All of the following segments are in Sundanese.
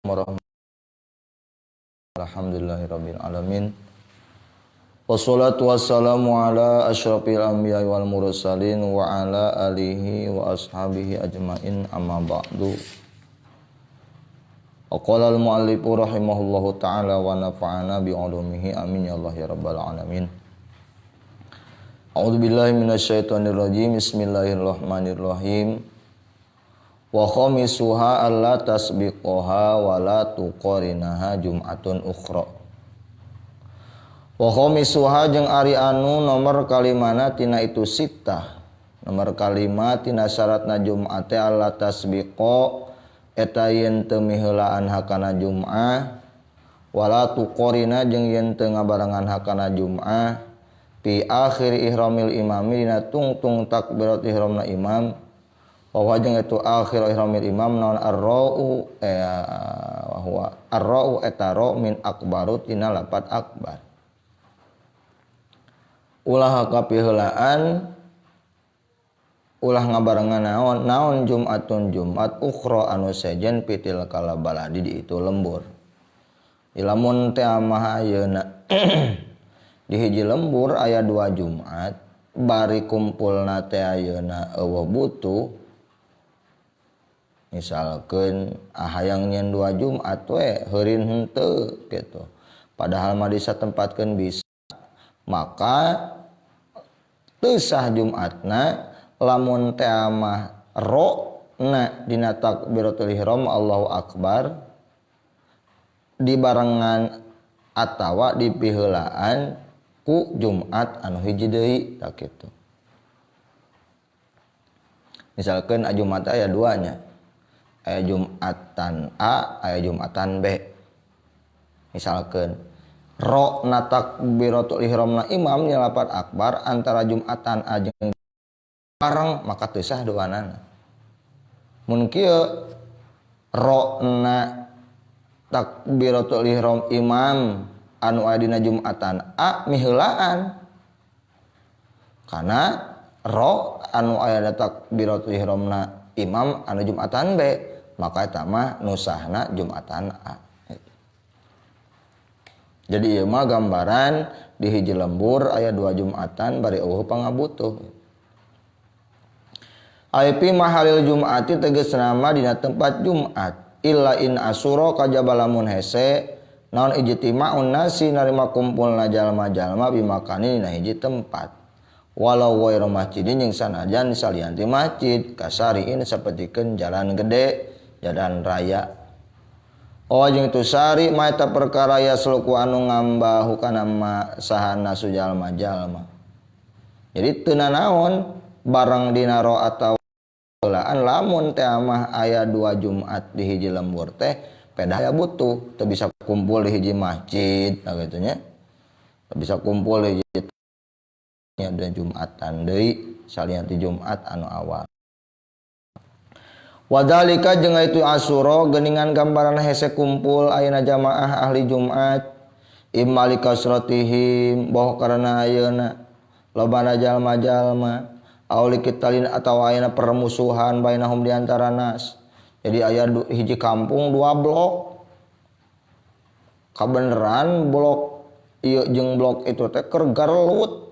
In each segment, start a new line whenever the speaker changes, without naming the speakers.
Warahmatullahi. Alhamdulillahirabbil alamin. Wassalatu wassalamu ala asyrafil anbiya'i wal mursalin wa ala alihi wa ashabihi ajmain, amma ba'du. Qala al muallifu rahimahullahu ta'ala wa nafa'ana bi ulumihi, amin ya Allah ya rabbal alamin. A'udzu billahi minasyaitonir rajim. Bismillahirrahmanirrahim. Wa khamisuha alla tasbiqaha wa la tuqarinaha jum'atun ukhra. Wa khamisuha jeung ari anu nomor kalimana tina itu sittah. Nomor kalima tina syaratna Jumat teh alla tasbiqa eta yen teu miheulaan hakana Jum'ah, wala tuqarina jeung yen teu ngabarengan hakana Jum'ah fi akhir ihramil imami dina tungtung takbirat ihramna imam. Wa jeung itu akhir ihramil imam naon arra'u, wa huwa arra'u eta ra min akbaru tina lapat akbar. Ulah kapiheulaan ulah ngabarengan naon naon Jumatun Jumat ukhra anu sejen pitil kalabaladi di itu lembur. Lamun teh mah ayeuna di hiji lembur aya dua Jumat bari kumpulna teh ayeuna eueuh butuh, misalkeun hayang nyeun dua Jumat we heurin henteu gitu, padahal mah disatempatkeun bisa, maka teu sah Jumatna lamun teh mah ro na dina takbiratul ihram Allahu akbar dibarengan atawa dipiheulaan ku Jumat anu hiji deui, tak kitu. Misalkeun Jumat aya duanya, aya Jumatan A, aya Jumatan B. Misalkeun ro na takbiratul ihramna imam nyalapat akbar antara Jumatan A jeung bareng, maka teu sah duanana. Mun kieu ro na takbiratul ihram imam anu aya dina Jumatan A miheulaan kana ro anu aya dina takbiratul ihramna imam anu Jumatan B, maka eta mah nusahna Jumatan A. Jadi ieu mah gambaran di hiji lembur aya dua Jumatan bari eueuh pangabutuh. Ai fi mahalil Jumati tegasna mah dina tempat Jumat, illa in asura kajaba lamun hese naon ijtima'un nasi narima kumpulna jalma-jalma bimakani dina hiji tempat, walau ghairu masjidin jeung sanajan salian ti masjid, kasariin sapertikeun jalan gede, jalan raya. Oh jeung itu sari mah eta perkara ya seluku anu ngambahu kana ma sahana sujalma-jalma. Jadi teu nanaon barang dina ro atawa heulaan lamun teh mah aya dua Jumat di hiji lembur teh pedah aya butuh, teu bisa kumpul di hiji masjid, nah kitu nya. Teu bisa kumpul di hiji nya dua Jumatan deui salian ti Jumat anu awal. Wadalika jeung itu asura geuningan gambaran hese kumpul ayeuna jamaah ahli Jumat imma likasratihim boh karena ayeuna lobana jalma-jalma aw likitalin atawa ayeuna permusuhan bainahum di antara nas. Jadi aya hiji kampung dua blok, kabeneran blok ieu jeung blok itu teh keur garelut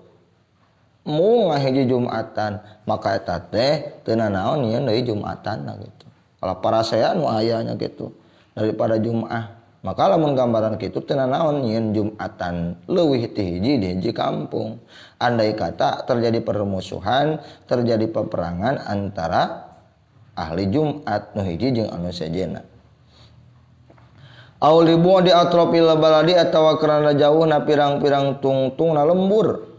mung ngahiji Jumatan, maka eta teh teu nanaon nyieun deui Jumatan nah gitu. Kalau parasea nu aya nya gitu daripada Jumat, maka lamun gambaran kitu teu nanaon nyieun Jumatan leuwih ti hiji di hiji kampung. Andai kata terjadi permusuhan, terjadi peperangan antara ahli Jumat nu hiji jeung anu sejenna. Aw libu di atrofil baladi atawa karena jauhna pirang-pirang tungtungna lembur.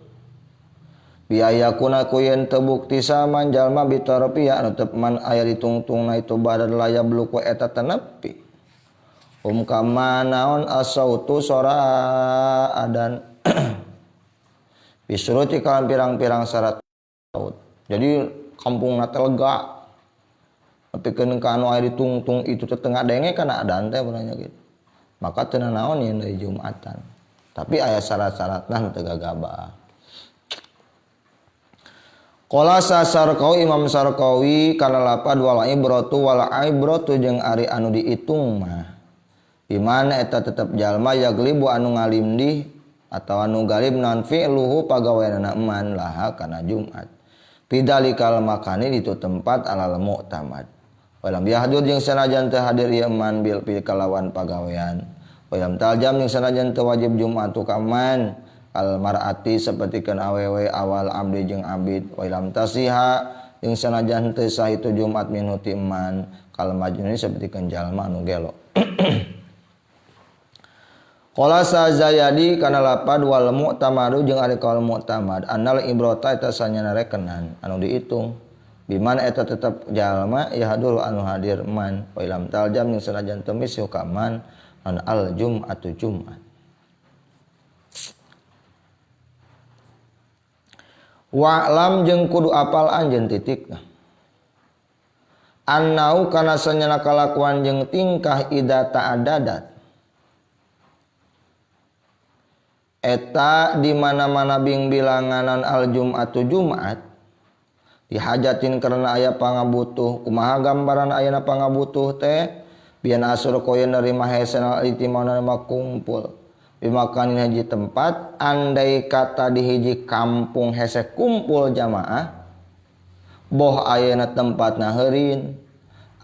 Biaya kuna kuyen tebukti saman jalma bitarapia anu teu man aya ditungtungna itu badan laya bluku eta tenepi. Kama naon asautu sora adan bisuruti kalan pirang-pirang syarat saut. Jadi kampungna teh lega. Tapi keun ka anu aya ditungtung itu teh tengah denge kana adan teh beunanya gitu. Maka teu nanaon yen deui Jumatan. Tapi aya syarat-syaratna teu gagabah. Qala Sarkawi, Imam Sarkawi kana lapad wal ibratu, wal ibratu jeung ari anu diitung mah Di mana eta tetep jalma yaglibu anu ngalimdih atawa anu galib naon fi'luhu pagaweanana man laha kana Jumat. Pidalikal makani di itu tempat alal mu'tamad. Walam yahdur jeung sanajan teu hadir ieu man bil pi kalawan pagawean. Walam taljam jeung sanajan teu wajib Jumat tu ka man al mar'ati sapertikeun awewe awal abdi jeung abid. Walam tasiha jeung sanajan teu sah itu Jumat minhu ti man kal majnun sapertikeun jalma anu gelo. Qala Zayadi kana lapad wal mu'tamadu jeung ari kaul mu'tamad annal ibrata eta sanyana rekenan anu diitung biman eta tetep jalma yahduru anu hadir man wa ilam taljam jeung sanajan teu misuh ka man an al jum'atu jumat. Wa lam jeung kudu apal anjeun titikna annau kana sanyana kalakuan jeung tingkah ida ta'adadat eta di mana-mana bing bilanganan al jum'atu jumat dihajatin karena aya pangabutuh kumaha gambaran ayana pangabutuh teh bian asur koyen nerima hesen al itimau nerima kumpul bimakanin hiji tempat andai kata di hiji kampung hese kumpul jamaah boh ayana tempatna heurin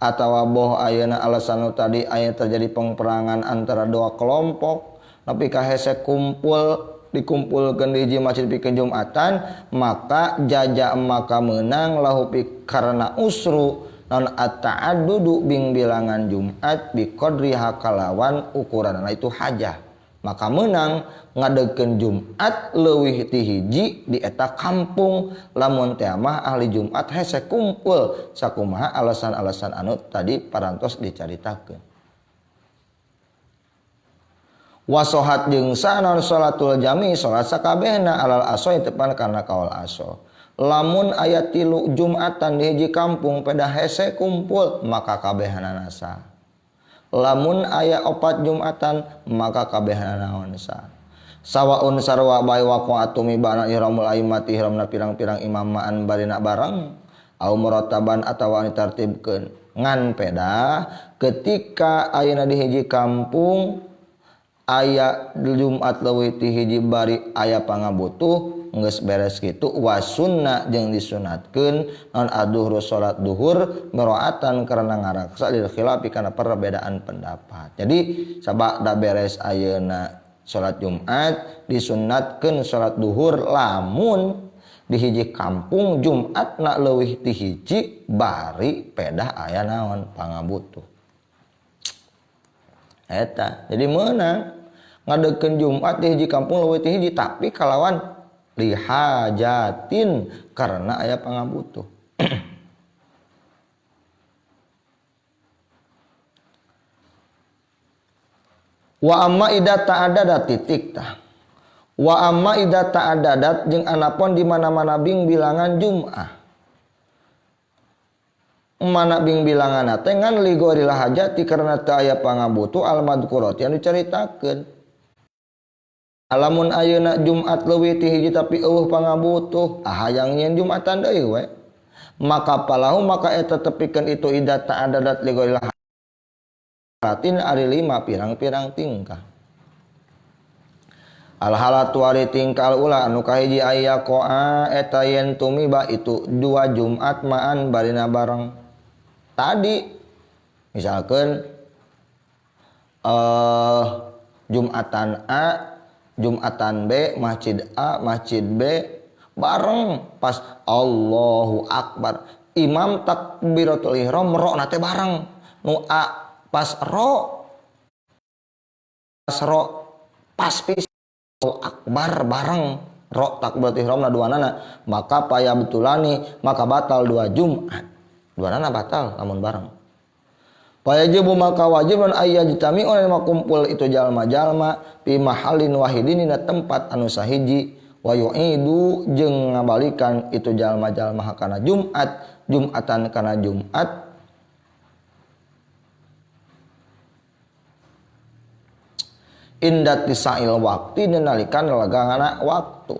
atawa boh ayana alasan tadi aya terjadi pengperangan antara dua kelompok tapi ka hese kumpul dikumpulkeun di hiji masjid pikeun Jumatan maka jaja maka meunang lahu pi karena usru non at-ta'addudu bing bilangan Jumat bi qadriha kalawan ukuranna itu hajah maka meunang ngadegkeun Jumat leuwih ti hiji di eta kampung lamun teh mah ahli Jumat hese kumpul sakumaha alasan-alasan anu tadi parantos dicaritakeun. Wasohat jeung sanon salatul jami salat sakabehna alal aso tepan kana kaul aso. Lamun aya 3 Jumatan di hiji kampung peda hese kumpul maka kabehanana sah. Lamun aya 4 Jumatan maka kabehanana naon sah. Sawaun sarwa bae waqa'atu mibana ihramul aimati ihramna pirang-pirang imamaan barina bareng au murattaban atawa ditartibkeun ngan peda ketika ayeuna di hiji kampung aya Jumat leuwih ti hiji bari aya pangabutuh geus beres kitu wasunna jeung disunatkeun naon adzuhru salat duhur miraatan karena ngaraksa lil khilafi kana perbedaan pendapat. Jadi sabada beres ayeuna salat Jumat disunatkeun salat duhur lamun di hiji kampung Jumatna leuwih ti hiji bari pedah aya naon pangabutuh. Eta jadi meunang ngadegkeun Jumat di hiji kampung leuwih ti hiji tapi kalawan lihajatin karena aya pangabutuh. Wa amma ida ta'adadat titik tah. Wa amma ida ta'adadat jeung anapon di mana-mana bing bilangan Jum'ah. Mana bing bilangan teh ngan ligoril hajati karena teu aya pangabutuh al madhkurat yang dicaritakeun. Lamun ayeuna Jumat leuwih ti hiji tapi eueuh pangabutuh, ah hayang nyieun Jumatan deui we. Maka palahu maka eta tepikeun itu ida ta'adadat ligoril hajatin ari 5 pirang-pirang tingkah. Al halatu ari tingkah ula anu kahiji aya qoa eta yen tumiba itu 2 Jumat maan barina bareng. Tadi misalkan Jumatan A, Jumatan B, Masjid A, Masjid B bareng pas Allahu Akbar. Imam takbiratul ihram rokna teh bareng. Nu A pas ro pas pis Akbar bareng ro takbiratul ihramna duanana maka paya betulani maka batal 2 Jumat. Duanana batal lamun bareng. Payajibu maka wajib dan ayyajtami oleh kumpul itu jalma-jalma fi mahalin wahidin dina tempat anu sahiji wa yu'idu jeung ngabalikan itu jalma-jalma kana Jumat, Jumatan kana Jumat indat tisail waqti nalikan lagangana waktu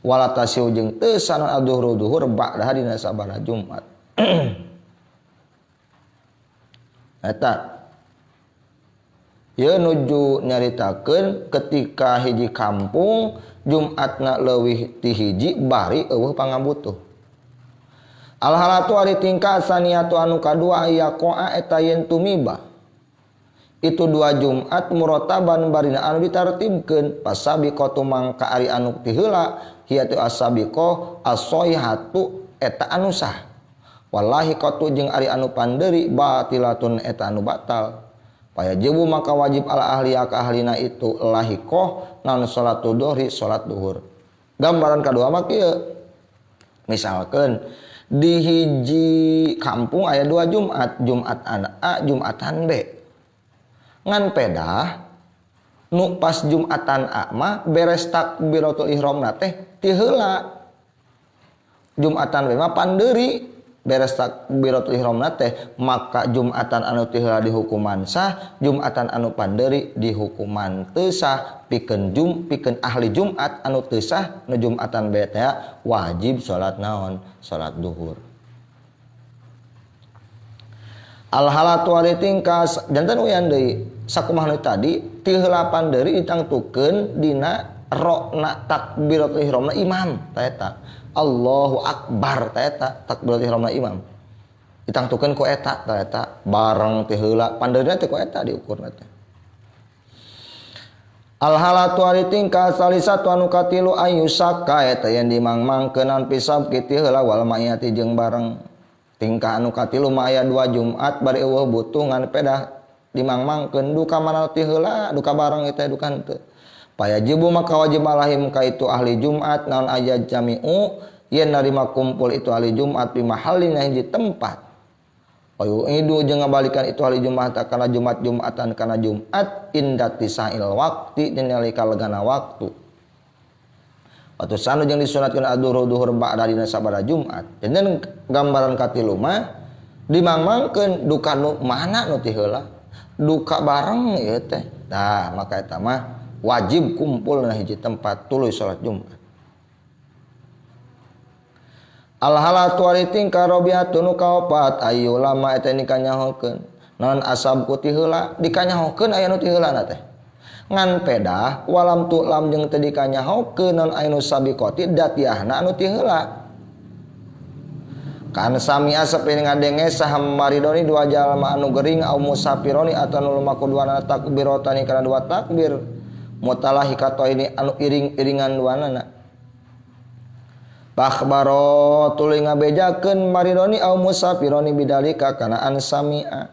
wala tasiu jeung teu sanan adzuhru duhur ba'da dina sabada Jumat. Eta. Ieu nuju nyaritakeun ketika hiji kampung Jumatna leuwih ti hiji bari eueuh pangabutuh. Al halatu ari tingkah saniatu anu kadua aya qoa eta yen tumiba. Itu dua Jumat murataban barina anu ditartibkeun pasabiqatu mangka ari anu ti heula hiya tu asabiqah as-sahihatu eta anu sah. Wallahi qatu jeung ari anu pandeuri batilatun eta anu batal. Payajibu maka wajib ala ahli ka ahlina itu lahiqah naon salatu dhuhri salat duhur. Gambaran kadua mah kieu. Misalkeun di hiji kampung aya dua Jumat, Jumatan A, Jumatan B. Ngan pedah nu pas Jumatan A mah beres takbiratul ihramna teh ti heula. Jumatan B mah pandeuri beres takbiratul ihramna teh, maka Jumatan anu ti heula dihukuman sah, Jumatan anu pandeuri dihukuman teu sah. Pikeun ahli Jumat anu teu sah nu Jumatan B teh wajib salat naon? Salat duhur. Al halatu ari tingkas janten uyan deui sakumaha nu tadi ti heula pandeuri ditangtukeun dina rokna takbiratul ihramna imam ta eta. Allahu akbar ta eta takbiratul ihramna imam. Ditangtukeun ku eta ta eta bareng ti heula pandeurina teh ku eta diukurna teh. Al halatu ari tingkah salisatu anu katilu ayusaka eta yen dimangmangkeun pisab kitu heula wal ma'iyati jeung bareng. Tingkah anu katilu mah aya dua Jumat bari eueuh butuh ngan pedah dimangmangkeun duka mana ti heula duka bareng eta duka henteu. Payajibu maka wajib alahim ka itu ahli Jumat naon aya jami'u yen narima kumpul itu ahli Jumat di mahallin hiji tempat. Ayu idu jeung ngabalikan itu ahli Jumat kana Jumat Jumatan kana Jumat inda tisail waqti dina nalika legana waktu. Waktu sanu jeung disunatkeun adzuhur duhur ba'da dina sabada Jumat. Janten gambaran katilu mah dimangmangkeun duka nu mana nu ti heula duka bareng ieu teh. Tah maka eta mah wajib kumpul na hiji tempat tuluy salat Jumat. Al halatu ari tingkah robiatun nu kaopat ayu lama eta dikanyahokeun. Naon asab ku ti heula dikanyahokeun aya nu ti heulana teh. Ngan pedah walam tu lam jeung teu dikanyahokeun naon aya nu sabiqati datiahna anu ti heula. Kan samia sapi ngadenge saha maridoni dua jalma anu gering au musafironi atawa nu lumaku duana takbirotani kana dua takbir. Mutalahikato ini anu iring-iringan duanana. Bakhbaro tuluy ngabejakeun maridoni au musafironi bidalika kana an samia.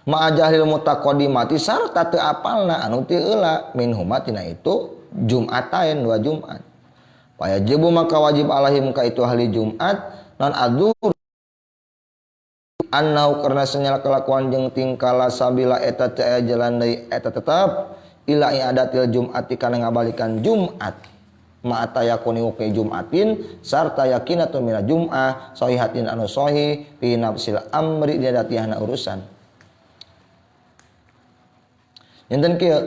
Ma'ajahlil mutaqaddimati sarta teu apalna anu ti heula minhuma tina itu Jumatain dua Jumat. Wajibu maka wajib alaihim ka itu ahli Jumat non adzur annau karena senyala kelakuan jeung tingkah sabila eta teu aya jalan deui eta tetep ila i'adatil jum'ati kana ngabalikan Jumat ma'ata yakuni wuqi Jumatin sarta yakinatu mina Jum'ah sahihatin anu sahih fi nafsil amri dina urusan. Janten kieu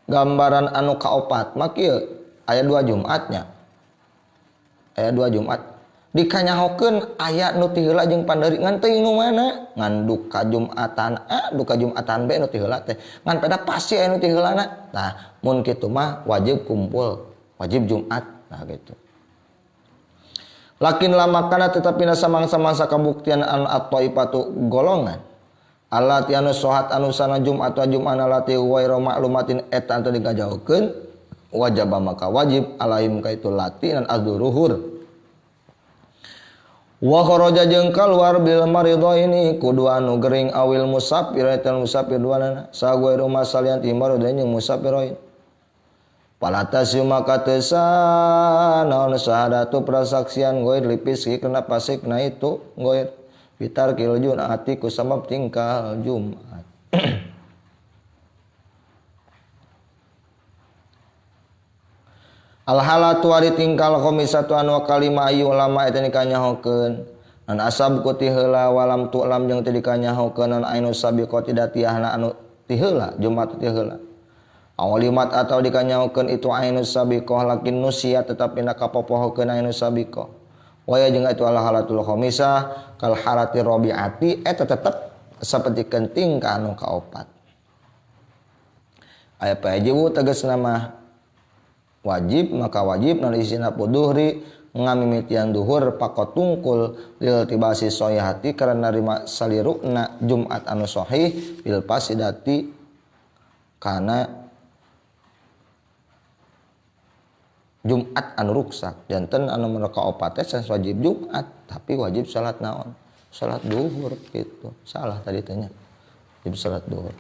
gambaran anu kaopat mah kieu aya dua Jumatnya. Aya dua Jumat dikanyahokeun aya nu ti heula jeung pandeuri ngan teuing nu mana ngan duka Jumatan A duka Jumatan B nu ti heula teh ngan peda pasti aya nu ti heulana. Tah mun kitu mah wajib kumpul wajib Jumat nah gitu. Lakin lama kana tetapi na samang-samang sakabuktian an at-taifatu golongan allati anu sohat anu sana Jumat wa Jum'ana lati ghairu ma'lumatin eta anu digajaukeun wajib maka wajib alaihim ka itu lati nan adzuruhur. Wa kharaja jeung kaluar bil maridhaini kudu anu gering awil musafir eta musafir duanana sagueru masalian ti maridhain jeung musafiroin. Palatas maka teu naon sahadatu prasaksian goir lipis kana pasikna itu goir bitar kil junati ku sabab tingkah Jumat. Al halatu ari tingkal khamisatu anu kalima ayu ulama eta dikanyahokeun nan asab ku ti heula walam tu lam jeung teu dikanyahokeun nan ainu sabiqati datiahna anu ti heula Jumat ti heula awalimat atau dikanyahokeun itu ainu sabiqah lakin nusia tetapi na kapopohokeun ainu sabiqah Waya jeung itu ala halatul khamisah kal halati rabiati eta tetep sapertikeun tingkah anu kaopat. Aya pajibu tegasna mah wajib maka wajib non isina duhri ngamimitian duhur pakotungkul lil tibasi sohihati karena narima salirukna Jumat anu sahih bil pasidati kana Jumat anu ruksak. Janten anu mereka opat teh wajib Jumat tapi wajib salat naon? Salat duhur gitu. Salah tadi tanya. Wajib salat duhur.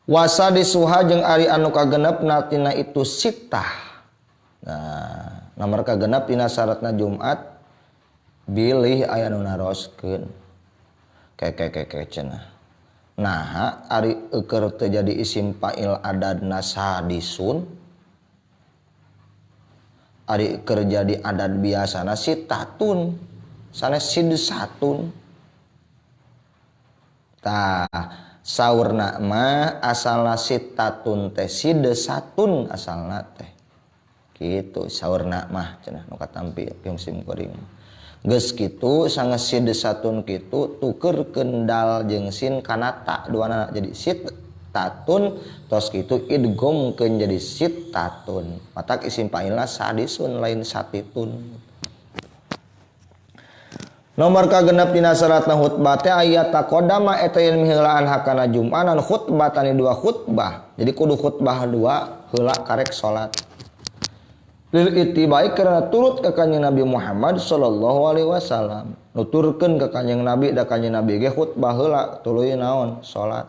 Wasa disuha jeung ari anu kagenepna tina itu sitah. Nah, nomor kagenep tina syaratna Jumat bilih aya nu naroskeun. Keke cenah. Nah, ari eueur teu jadi isim fa'il adadna sadisun. Ari keur jadi adad biasana sitatun. Sanes sidsatun. Tah, saurna mah asalna sitatun teh sidsatun asalna teh. Kitu saurna mah cenah nu katampi jeung sim kuring. Geus kitu sanges sidsatun kitu tukeurkeun dal jeung sin kana ta duanana jadi sitatun tos kitu idgomkeun jadi sitatun. Matak isim fa'ilna sadisun lain satitun. Nomor kagenep dina syaratna khutbah teh aya taqaddama eta yen miheulaan hakana Jum'anan khutbah tani dua khutbah. Jadi kudu khutbah dua heula karek salat. Lil ittibai karena turut ka Kanjeng Nabi Muhammad sallallahu alaihi wasallam. Nuturkeun ka Kanjeng Nabi da Kanjeng Nabi ge khutbah heula tuluy naon salat.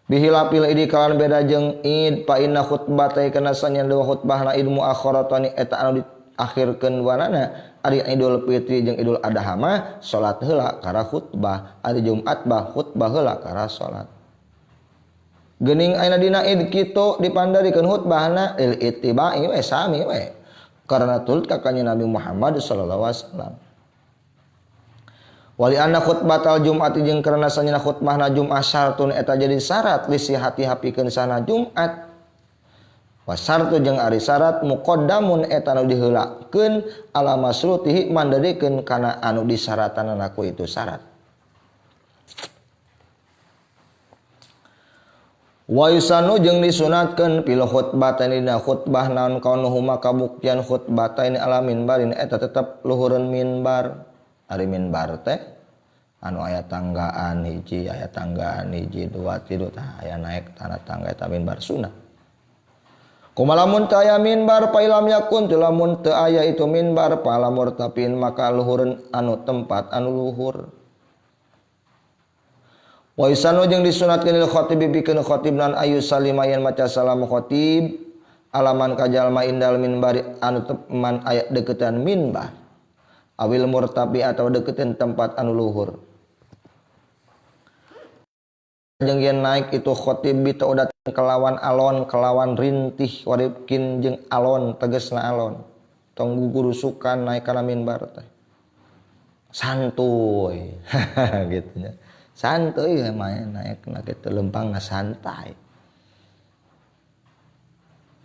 Bihilafil idi kalan beda jeung id fa inna khutbah teh kana sanyan dua khutbahna id muakharatani eta anu diakhirkeun duanana ari Idul Fitri jeung Idul Adha mah salat heula kara khutbah, ari Jumat bah khutbah heula kara salat. Geuning ayeuna dina id kitu dipandarikeun khutbahna lil ittiba'i we sami we karena turut ka Kanjeng Nabi Muhammad sallallahu alaihi wasallam. Wali anna khutbatal Jum'ati jeung karena sanyana khutbahna Jum'ah syaratun eta jadi syarat lisihati hapikeun sana Jumat. Wasartu jeung ari syarat muqaddamun eta anu diheulakeun ala masrutihi mandarikeun kana anu disaratanana ku itu syarat. Wa yusanu jeung disunatkeun pil khutbataini dina khutbah naon kaunuhuma kabuktian khutbataini ala minbarin eta tetep luhureun minbar. Ari minbar teh anu aya tanggaan hiji, aya tanggaan hiji, dua, tilu tah aya naik tanah tangga eta minbar sunah. Kumalamun teu aya minbar pa ilam yakun teu lamun teu aya itu minbar pa lamur tapin maka luhureun anu tempat anu luhur. Wa yusanu jeung disunatkeun lil khatib pikeun khatib nan ayu salima yen maca salam khatib alaman ka jalma indal minbari anu teman aya deukeutan minbar awil murtabi atau deukeutan tempat anu luhur. Jeung yen naik itu khatib bi taudat kelawan alon kelawan rintih waribkin jeung alon tegasna alon tong gugurusukan naik kana minbar teh santuy gitu nya. Santuy main naik na kitu lempang santai.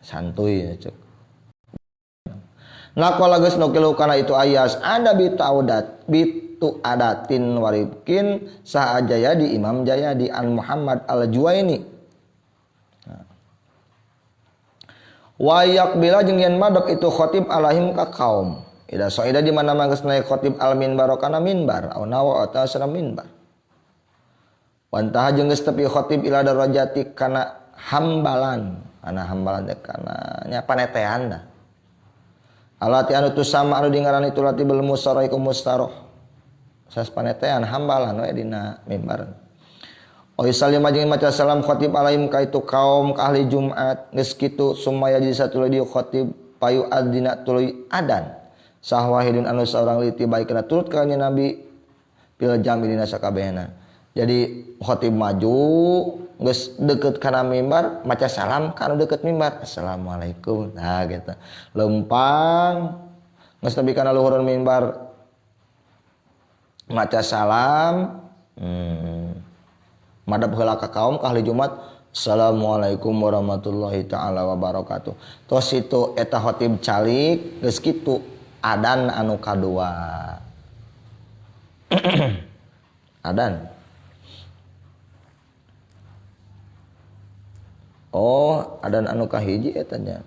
Santuy ya cek. Naqala geus nukilu kana itu ayas ada bi taudat bitu adatin waribkin saha Jayadi Imam Jayadi an Muhammad al-Juwaini. Wa yaqbila jeung yen madhab itu khatib alahim ka kaum. Ida saida di mana geus naik khatib al minbar kana minbar au nawa atawa minbar. Wantaha jeung geus tepi khatib ila darajati kana hambalan, kana hambalan teh kana nya panetean dah. Alati anu tu sama anu dingaran itu lati bil musarah iku mustaroh. Sas panetean hambalan we dina mimbar. Oi salim jeung maca salam khatib alaihim ka itu kaum ka ahli Jumat geus kitu sumaya jadi satu lagi khatib payu adina tuluy adan. Sahwahidun anu saurang liti baik kana turut ka Nabi pil jami dina sakabehna. Jadi khatib maju geus deukeut kana mimbar maca salam kana deukeut mimbar assalamualaikum nah gitu lempang geus nepi kana luhureun mimbar maca salam madhab heula ka kaum ka ahli Jumat Assalamualaikum warahmatullahi taala wabarakatuh. Tos itu eta khotib calik geus kitu adan anu kadua. Adan. Oh, adan anu kahiji eta nya.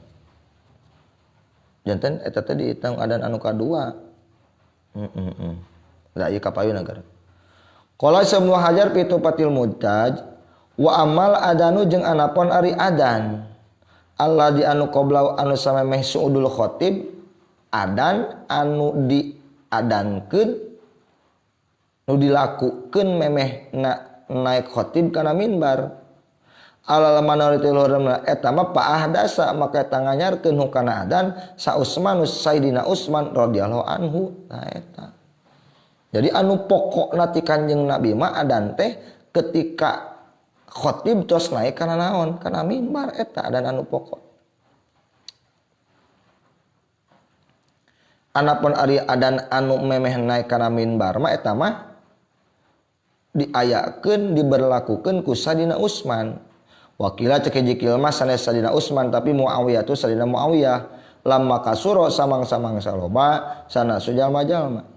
Janten eta teh dihitung adan anu kadua. Lah ieu kapayun agar. Qala Ibnu Hajar fi Tuhfatil Muhtaj wa amal adanu jeung anapon ari adan. Allah di anu qabla anu samemeh suudul khatib adan anu diadankeun nu dilakukeun memeh naik khatib kana minbar. Alal manariti luhurna eta mah paahdasa maka eta nganyarkeun hukana adan sa Utsman Sayyidina Utsman radhiyallahu anhu. Nah eta. Jadi anu pokokna ti Kanjeng Nabi mah adan teh ketika khotib tos naik kana naon? Kana mimbar eta adan anu pokok. Anapun ari adan anu memeh naik kana mimbar mah eta mah diayakeun diberlakukeun ku Sayyidina Utsman. Wakila cek hiji mah sanes Sayyidina Utsman tapi Muawiyah tu Sayyidina Muawiyah lamma kasuro samang-samang saloba sana sujalma-jalma.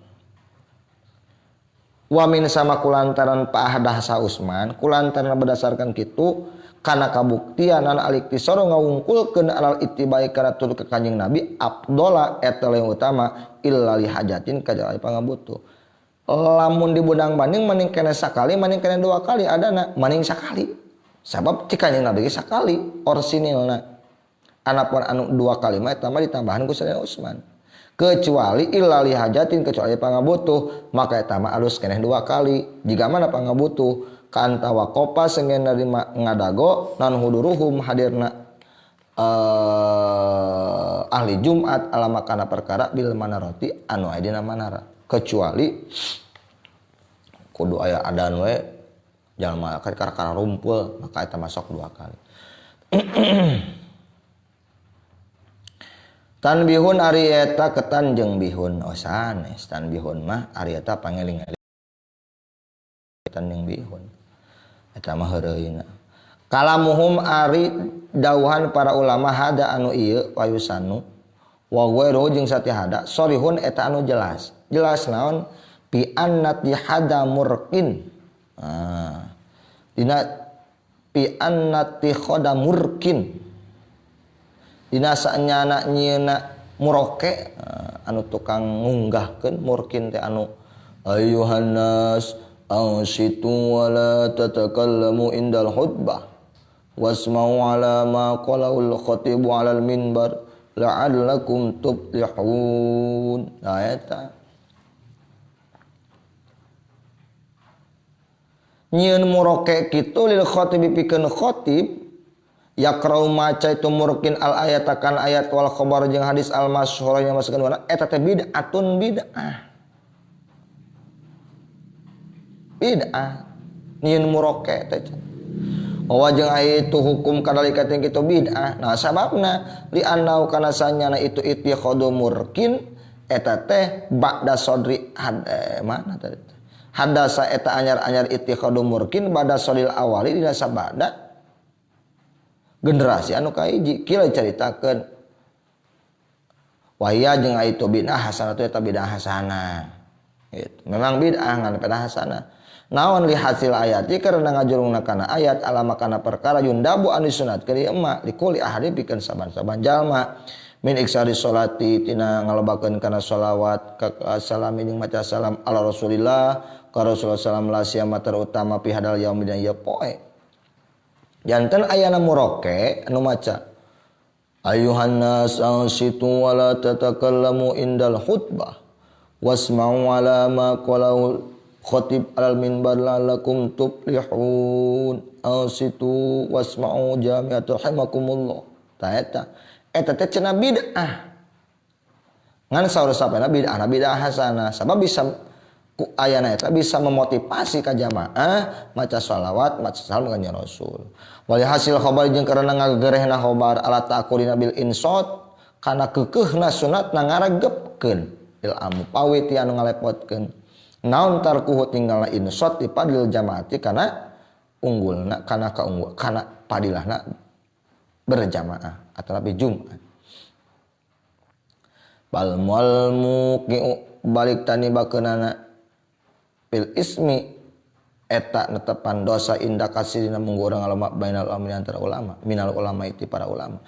Wa min sama kulantaran paahdah sa Utsman kulantaran berdasarkan kitu kana kabuktian an aliktisoro ngawungkulkeun alal ittibai kana turut ka Kanjeng Nabi afdola eta leuwih utama illa li hajatin kajalai pangabutuh. Lamun dibudang banding maning kene sakali maning kene dua kali adana maning sakali. Sabab ti Kanjeng Nabi sakali orsinilna. Anapun anu dua kali mah eta mah ditambahan ku Sayyidina Utsman. Kecuali illa li hajatin kecuali pangabutuh maka eta mah alus keneh dua kali. Jiga mana pangabutuh ka wakopa sengen narima ngadago nan huduruhum hadirna ahli Jumat alama kana perkara bil manarati anu aya dina manara. Kecuali kudu aya adan we jalma kakara rumpul maka eta masuk dua kali. Tanbihun ari eta ketan jeung bihun. Oh sanes tanbihun mah ari eta pangeling-eling ketan jeung bihun. Eta mah heureuyna. Kalamuhum ari dauhan para ulama hada anu ieu wayusanu wa ghairuhu jeung satihada sorihun eta anu jelas. Jelas naon bi annati hada murkin. Ah. Dina bi annati khoda murkin. Dina saenyana nyieuna muroke anu tukang ngunggahkeun murkin teh anu ayyuhan nas ansitu wa la tatakallamu indal khutbah wasma'u ala ma qalahul khatibu alal minbar la'allakum tuflihun. Nah eta nyieun muroke kitu lil khatibi pikeun khatib yaqra'u maca itu murkin al ayat akan ayat wal khabar jeung hadis al masyhur yang masukkeun wana eta teh bid'atun bid'ah. Bid'ah nyieun muroke teh. Wa jeung aya itu hukum kadalika teh kitu bid'ah. Nah sababna li annau kana sanyana itu ittikhadu murkin eta teh ba'da sadri mana tadi hadasa eta anyar-anyar ittikhadu murkin ba'da sadril awali dina sabada generasi anu kahiji kira caritakeun wahia jeung itu bid'ah hasanah eta bid'ah hasanah gitu. Memang bid'ah ngan bid'ah hasanah naon li hasil ayati karena ngajurungna kana ayat alama kana perkara yundabu anu sunatkeun ieu mah likuli ahadi pikeun saban-saban jalma min iksari sholati tina ngalobakeun kana sholawat ka salami jeung maca salam ala rasulillah ka rasulullah salam la siyama terutama pi hadal yaumi dan ieu poe. Janten ayana muroke anu maca ayuhan nas ansitu wa la tatakallamu indal khutbah wasma'u ala ma qalahu khatib alal minbar la'allakum tuflihun ansitu wasma'u jami'atu rahimakumullah. Ta eta eta teh cenah bid'ah. Ngan saur sapena bid'ah bid'ah hasanah sabab bisa ku ayana eta bisa memotivasi ka jamaah maca shalawat maca salam ka Rasul. Wal hasil khabar jeung karena ngagerehna khabar ala ta'kulina bil insot kana keukeuhna sunatna ngaregepkeun il amu pawit anu ngalepotkeun. Naon tarkuhu tinggalna insot di padil jamaati kana unggulna kana kaunggul kana padilahna berjamaah atau Jumat. Bal mual muqiu balik tani bakeunana fil ismi eta netepan dosa indah kasih dina menggoreng ulama bainal ulama antara ulama minal ulama itu para ulama.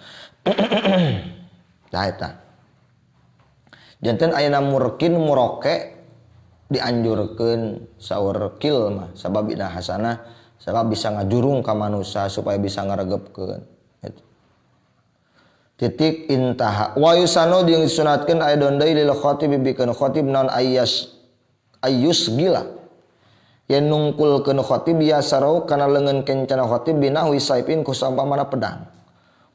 Tah eta. Janten ayeuna murkin muroke dianjurkeun saur kil mah sabab ina hasanah sabab bisa ngajurung ka manusia supaya bisa ngaregepkeun. Gitu. Titik intaha wa yusanu jeung disunatkeun aya deui lil khatib bikeun khatib naon ayyas ayyus gila yen nungkulkeun khatib yasarau kana leungeun kencana khatib binahu saipin ku saumpamana pedang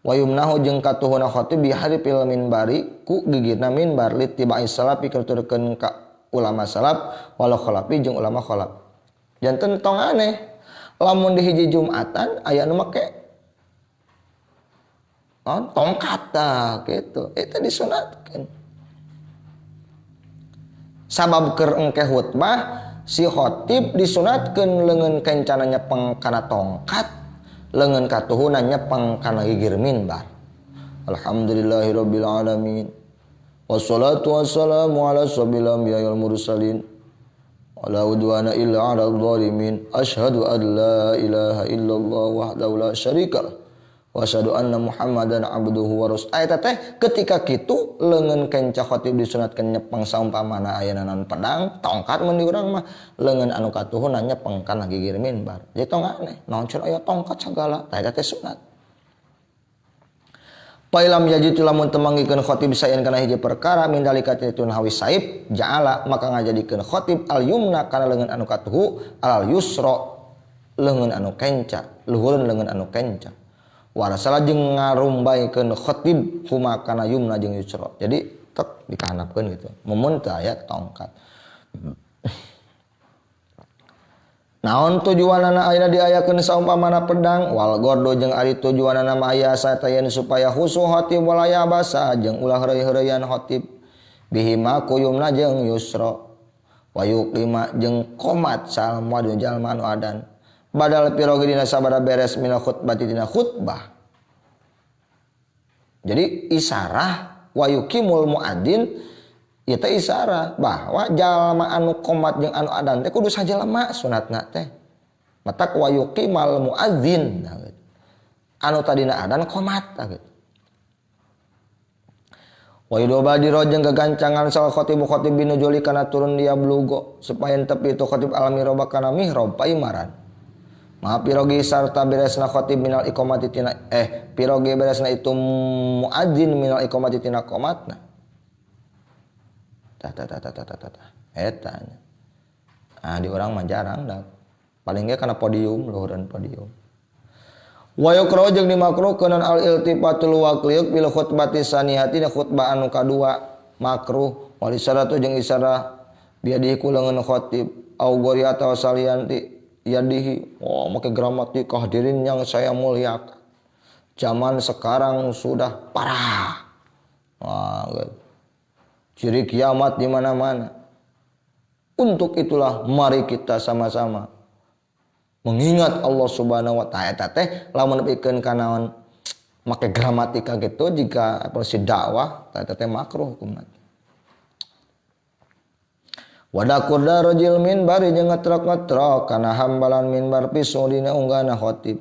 wa yumnahu jeung katuhuna khatib biharipil minbari ku gigirna minbar litibai salaf pikeun ka ulama salaf wal khalafi jeung ulama khalaf. Janten tong aneh lamun di hiji Jumatan aya nu make tongkat tah kitu eta disunatkeun sabab keur engke khutbah si khotib disunatkeun leungeun kencana nyepeng kana tongkat leungeun katuhuna nyepeng kana gigir minbar. Alhamdulillahirabbil alamin wassalatu wassalamu ala sabil anbiya'i wal mursalin wala udwana illa ala zalimin asyhadu an la ilaha illallah wahdahu la syarikalah wa asyhadu anna Muhammadan abduhu wa rasuluh. Eta teh ketika kitu leungeun kenca khatib disunatkeun nyepeng saumpamana aya naon pedang tongkat mun di urang mah leungeun anu katuhuna nyepeng kana gigir minbar. Jadi tong aneh naon cenah aya tongkat sagala tah eta teh sunat. Pailam yajid lamun temanggikeun khatib saen kana hiji perkara min dalika titun hawi saib ja'ala maka ngajadikeun khatib al yumna kana leungeun anu katuhu alal yusra leungeun anu kenca luhureun leungeun anu kenca. Warasala jeung ngarumbaikeun khatib huma kana yumna jeung yusra. Jadi tek dikahanapkeun gitu. Mumun teh aya tongkat. Naon tujuanana ayeuna diayakeun saumpamana pedang wal gordo jeung ari tujuanana mah aya satayen supaya khusu khatib walaya basa jeung ulah heureuy-heureuyan khatib bihima ku yumna jeung yusra wa yuqima jeung qomat salma jalma anu adan. Badal pirogi dina sabada beres minal khutbati dina khutbah. Jadi isarah wa yuqimul muadzin ieu teh isarah bahwa jalma anu qomat jeung anu adan teh kudu sajalma sunatna teh. Matak wa yuqimal muadzin nah, gitu. Anu tadina adan qomat tah gitu. Wa yudoba diro jeung gagancangan sal khatibu khatib binujuli kana turun dia blugo supaya tepi itu khatib al mihrab kana mihrab paimaran. Ma pirogi sarta beresna khatib minal iqamati tina pirogi beresna itu muadzin minal iqamati tina qomatna. Tah tah tah tah tah tah. Eta nya. Ah di urang mah jarang dah. Paling ge kana podium luhureun podium. Wa yukrahu jeung dimakruhkeun al iltifatul waqliq bil khutbati saniyati khutbah anu kadua makruh wal isaratu jeung isarah biadihi ku leungeun khatib au gori atawa salianti yadihi. Oh, make gramatika hadirin yang saya muliakan. Zaman sekarang sudah parah. Wah, gitu. Ciri kiamat di mana-mana. Untuk itulah mari kita sama-sama mengingat Allah Subhanahu wa taala. Eta teh lamun nepikeun ka naon make gramatika gitu jika polisi dakwah eta teh makruh hukumna. Wadakur darajil minbar jeung ngetrok-ngetrok kana hambalan minbar pisau dina unggahna khatib.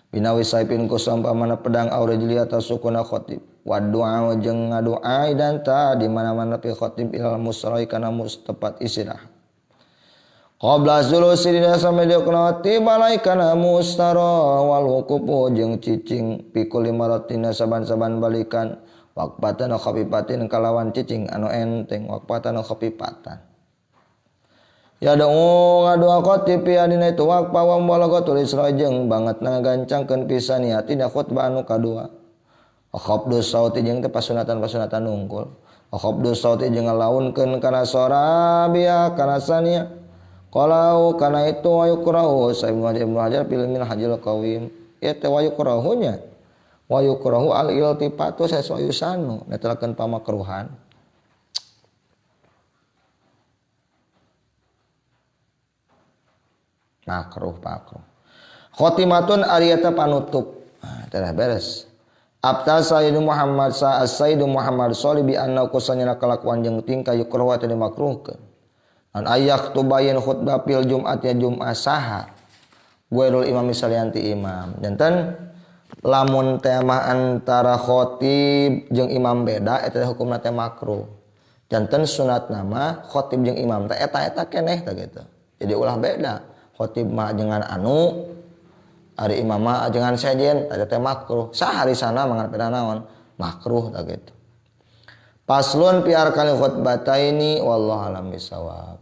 Binawi saipin ku saumpamana pedang au rajuli atawa sukuna khatib. Wa du'a jeung ngadoa dan ta di mana-mana pi khatib ilal musrai kana mustepat istirahat. Qabla sulusi dina samedekna tibalai kana mustara wal wuqufu jeung cicing pikul limaratina saban-saban balikan waqpatan khafifatin kalawan cicing anu enteng waqpatan khafifatan. Ya dong ngadoa khatib ya dina itu waqfa wa balagatul isra jeung banget ngagancangkeun pisan niat dina khutbah anu kadua. Khabdu sauti jeung teh pasunatan-pasunatan nungkul. Khabdu sauti jeung ngalaunkeun kana sora biya kana sania. Qalau kana itu wa yukrahu sa Ibnu Hajar fil Minhajul Qawim. Ieu teh wa yukrahunya. Wa yukrahu al iltifatu sasayusanu netelakeun pamakruhan. Makruh makruh. Khotimatun ari eta panutup. Nah, telah beres. Abta Sayyidu Muhammad sa Sayyidu Muhammad Sholih bi anna kusanyana kalakuan jeung tingkah yukruh teh dimakruhkeun. An ayak tubayin khutbah fil Jumat ya Jumat saha guairul imam salianti imam. Janten lamun tema antara khotib jeung imam beda eta hukumna teh makruh. Janten sunat nama khotib jeung imam teh eta-eta keneh tah gitu. Jadi ulah beda. Khotib mah jangan anu ari imam mah jangan sejen eta teh makruh. Sahari sana mangan peda naon makruh tah gitu. Paslon piar kali khutbataini wallahu alam bisawab.